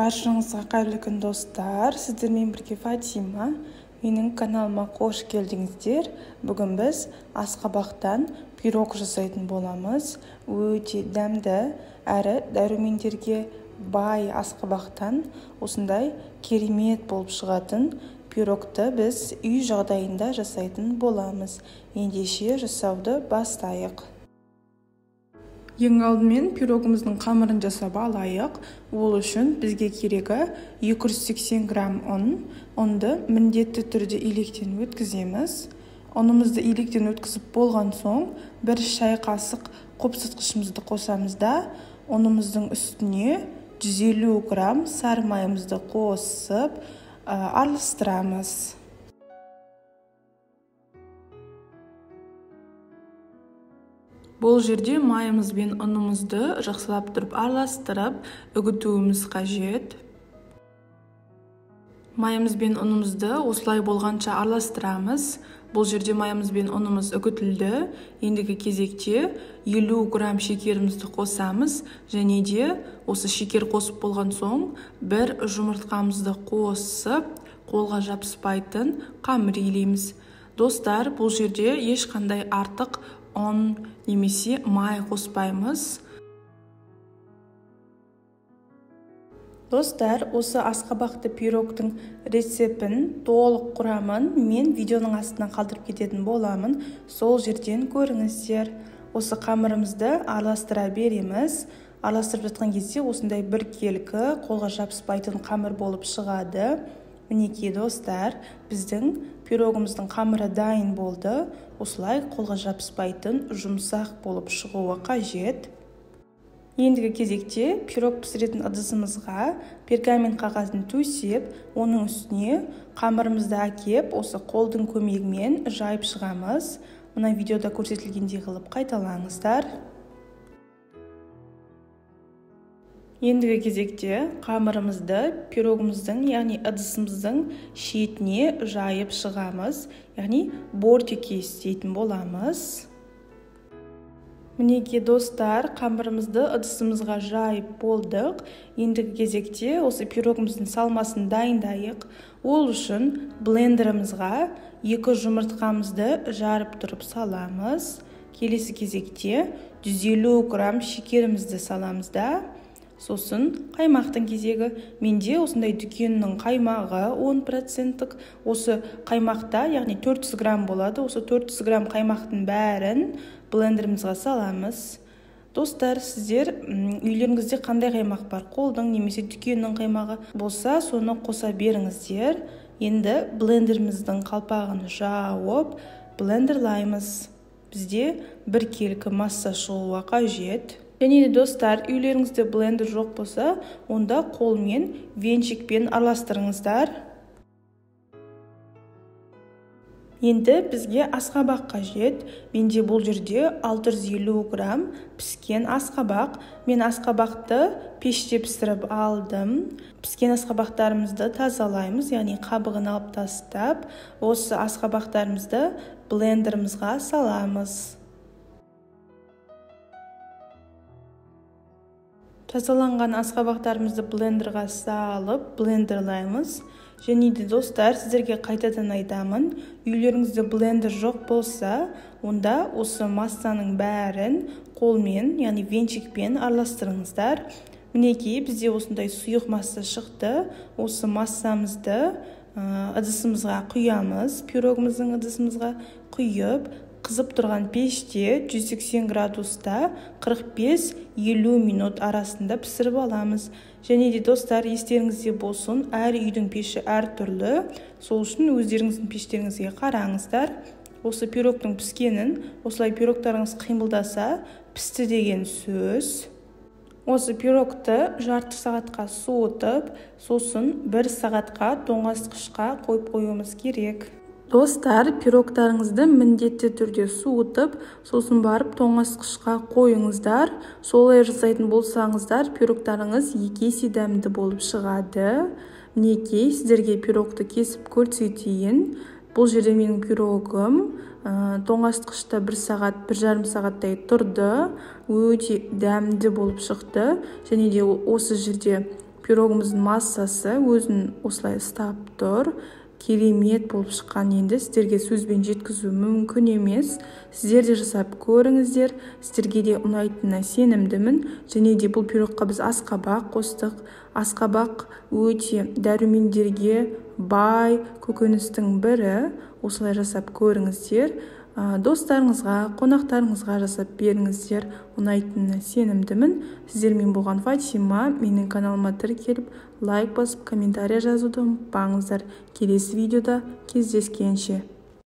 Баршаңызға қайырлы күн, достар! Сіздермен бірге Фатима. Менің каналыма қош келдіңіздер. Бүгін біз асқабақтан пирог жасайтын боламыз. Өте дәмді әрі дәрумендерге бай асқабақтан осындай керемет болып шығатын пирогты біз үй жағдайында жасайтын боламыз. Ендеше жасауды бастайық. Ең алдымен пирогымыздың қамырын жасап алайық. Ол үшін бізге керегі 280 грамм ұн. Ұнды міндетті түрде електен өткіземіз. Ұнымызды електен өткізіп болған соң, бір шай қасық қопсытқышымызды қосамыз да, ұнымыздың үстіне 150 грамм сары майымызды қосып араластырамыз. Бұл жерде майымыз бен ұнымызды жақсылап тұрып араластырып, үгітуіміз қажет. Майымыз бен ұнымызды осылай болғанша араластырамыз. Бұл жерде майымыз бен ұнымыз үгітілді. Ендігі кезекте 50 грамм шекерімізді қосамыз. Және де осы шекер қосып болған соң, бір жұмыртқамызды қосып, қолға жабыспайтын қамыр илейміз. Достар, бұл жерде ешқандай артық ұн немесе май қоспаймыз. Достар, осы асқабақты пирогтың рецептін, толық құрамын мен видеоның астына қалдырып кететін боламын. Сол жерден көріңіздер. Осы қамырымызды араластыра береміз. Араластырып жатқан кезде осындай біркелкі, қолға жабыспайтын қамыр болып шығады. Мінекей, достар, біздің пирогымыздың қамыры дайын болды. Осылай қолға жабыспайтын жұмсақ болып шығуы қажет. Ендігі кезекте пирог пісіретін ыдысымызға пергамент қағазын төсеп, оның үстіне қамырымызды әкеп, осы қолдың көмегімен жайып шығамыз. Мына видеода көрсетілгендей қылып қайталаңыздар. Ендігі кезекте қамырымызды пирогымыздың, яғни ыдысымыздың шетіне жайып шығамыз, яғни бортики істейтін боламыз. Мінекей, достар, қамырымызды ыдысымызға жайып болдық. Ендігі кезекте осы пирогымыздың салмасын дайындайық. Ол үшін блендерімізға 2 жұмыртқамызды жарып тұрып саламыз. Келесі кезекте 150 грамм шекерімізді саламыз да, сосын қаймақтың кезегі. Менде осындай дүкеннің қаймағы 10%-тік. Осы қаймақта, яғни 400 грамм болады. Осы 400 грамм қаймақтың бәрін блендерімізге саламыз. Достар, сіздер үйлеріңізде қандай қаймақ бар, қолдың немесе дүкеннің қаймағы болса, соны қоса беріңіздер. Енді блендеріміздің қалпағын жауып, блендерлаймыз. Бізде біркелкі масса шығуы қажет. Және де, достар, үйлеріңізде блендер жоқ болса, онда қолмен, венчикпен араластырыңыздар. Енді бізге асқабақ қажет. Менде бұл жерде 650 грамм піскен асқабақ. Мен асқабақты пеште пісіріп алдым. Піскен асқабақтарымызды тазалаймыз, яғни қабығын алып тастап, осы асқабақтарымызды блендерімізға саламыз. Тазаланған асқабақтарымызды блендерға салып, блендерлаймыз. Және де, достар, сіздерге қайтадан айтамын, үйлеріңізде блендер жоқ болса, онда осы массаның бәрін қолмен, яғни венчикпен араластырыңыздар. Мінекей, бізде осындай сұйық масса шықты. Осы массамызды ыдысымызға құямыз, пирогымыздың ыдысымызға құйып, қызып тұрған пеште 180 градуста 45-50 минут арасында пісіріп аламыз. Және де, достар, естеріңізде болсын, әр үйдің пеші әртүрлі. Сол үшін өздеріңіздің пештеріңізге қараңыздар. Осы пирогтың піскенін, осылай пирогтарыңыз қимылдаса, пісті деген сөз. Осы пирогты жарты сағатқа суытып, сосын 1 сағатқа тоңазытқышқа қойып қоюымыз керек. Достар, пирогтарыңызды міндетті түрде суытып, сосын барып тоңазытқышқа қойыңыздар. Солай жасайтын болсаңыздар, пирогтарыңыз екі есе дәмді болып шығады. Мінекей, сіздерге пирогты кесіп көрсетейін. Бұл жерде менің пирогым тоңазытқышта 1 сағат, 1,5 сағаттай тұрды. Өте дәмді болып шықты. Және де осы жерде Пирогымыздың массасы өзін осылай ұстап тұр. Керемет болып шыққан. Енді сіздерге сөзбен жеткізу мүмкін емес. Сіздер де жасап көріңіздер, сіздерге де ұнайтынына сенімдімін. Және де бұл пирогқа біз асқабақ қостық. Асқабақ өте дәрумендерге бай көкөністің бірі. Осылай жасап көріңіздер. Достарыңызға, қонақтарыңызға жасап беріңіздер, ұнайтынына сенімдімін. Сіздермен болған Фатима. Менің каналыма тіркеліп, лайк басып, комментарий жазуды ұмытпаңыздар. Келесі видеода кездескенше.